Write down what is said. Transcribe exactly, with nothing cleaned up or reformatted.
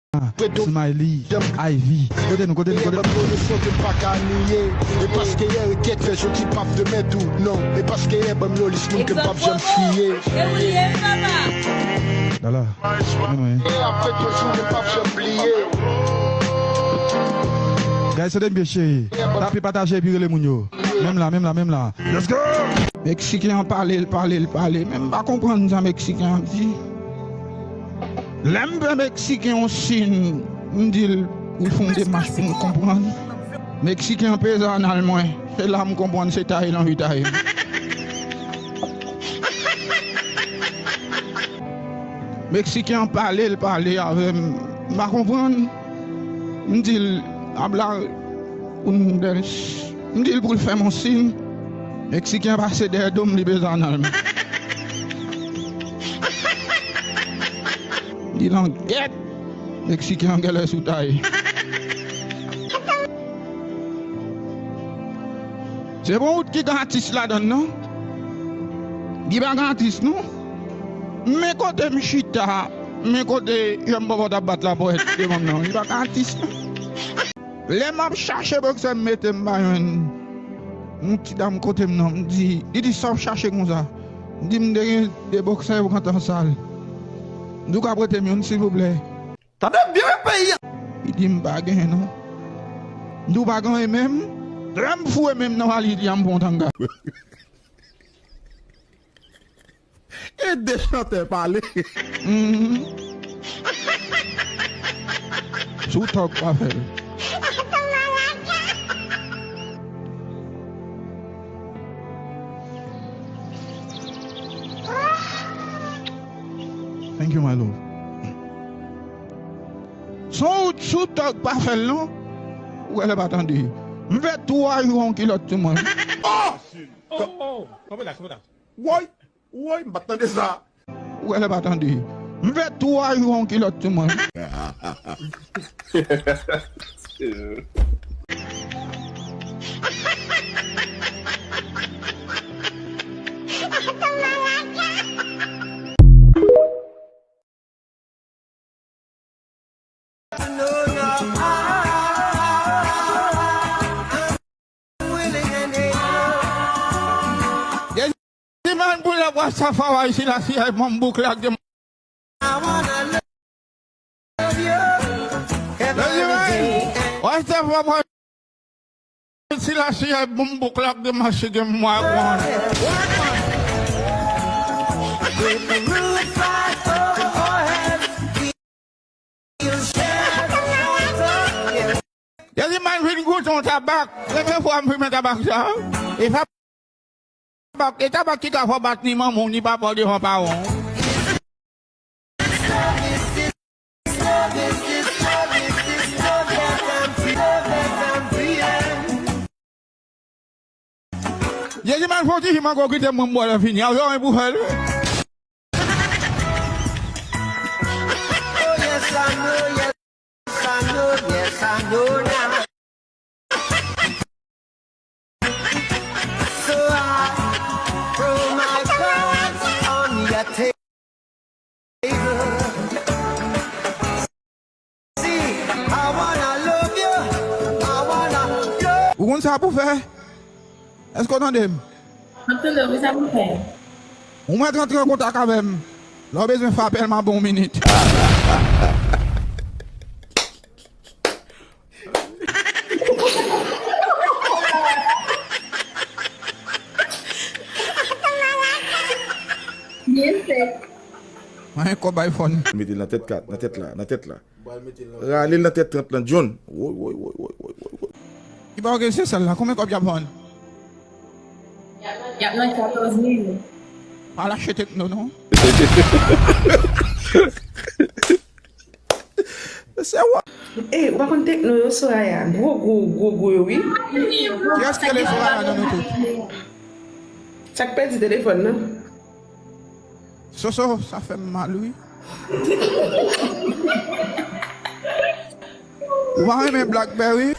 Smiley, Ivy. Kote nou, kote nou, kote nou? Banm yon leson ke m pa ka niye. E paske yè reket fè jodi p ap demen tou. Non, e paske yè banm yon lis moun ke m p ap janm siye. Lala, men mwen. Yè ap fè toujou, men p ap janm bliye. Guys, se de byen cheri. Tape, pataje epi rele moun yo. Menm la, menm la, menm la. Let's go! Meksiken an pale, l pale, l pale. Men m pa konprann sa Meksiken an di. Lè m fè Meksiken yon siy, m di l, ou fè yon demach pou m konprann. Meksiken an peze anal mwen. Se la m konprann se taye l anvi taye m. Meksiken an pale, l pale avè m. M pa konprann. M di l, habla un del-, m di l pou l fè m yon siy. Meksiken an pase dèyè do m, li peze anal mwen. M di l an gèt. Meksiken an genlè sou taye. Se bon wout ki gen atis ladan l, non? Li pa gen atis, non? Men kote m chita, men kote jan m poko t ap bat lapòt devan m nan, li pa gen atis, non? Lè m ap chache boksè m mete m pa jwenn yon ti dam kote m non, m di, li di sa w ap chache konsa? M di m te gen de boksè yo pran tan sal. M di w ka prete m youn silvouplè? Tande byen wi peyi a. Li di m pa genyen non. M di w pa genyen menm. Lè m foure men m nan valiz li a m pran yon tanga. E de chantè pale. Mhm. Sou tòg pa fè l. Thank you, my love. Son ou sou tòg pa fè l non. Ou wè lè pa tande. M fè twa jou yon kilòt sou mwen. Oh! Oh, oh, oh. Kanpe la, kanpe la. Woy, woy, m pa t tande sa. Ou wè lè pa tande. M fè twa jou yon kilòt sou mwen. Dènye man pou lè Rastafari Selassie ay banm bouk la ak de. Dènye man, Rastafari Selassie ay banm bouk la ak de mache gen mwa. Dènye man vin goute yon tabak. Premye fwa m fimen tabak sa. E tabak, e tabak ki ka fè w bat ni manman w ni papa w devan paran w. Jezi, man, fò ti fi m ankò kite mwen m bwè lè fini. Aw, yo, men pou fè l. Oh, yes, I know, yes, I know, yes, I know now. So I throw my cards on your table. Ou konn sa pou fè? Èske w tande m? M ap tande w, men sa pou fè? Ou mèt rantre an kontak avè m. Lè w bezwen fè apèl m a bon minit. Byen fèt. Mwen kòb iPhone. Mete l nan tèt kat, nan tèt la, nan tèt la. Rale l nan tèt trant lan, John. Woy, woy, woy. Ki pa w gen se sèl la, konbyen kòb y ap vann? Y ap nan katòz mil. Pa lache Tecno non. Mesye wa. Ey, ou pa konn Tecno yo, Soraya? Gwo, gwo, gwo, gwo yo, wi. Kiyès ki rele Soraya nan nou tout? Sa k pèdi telefòn nan? Soso, sa fè m mal, wi. Ou pa renmen Blackberry?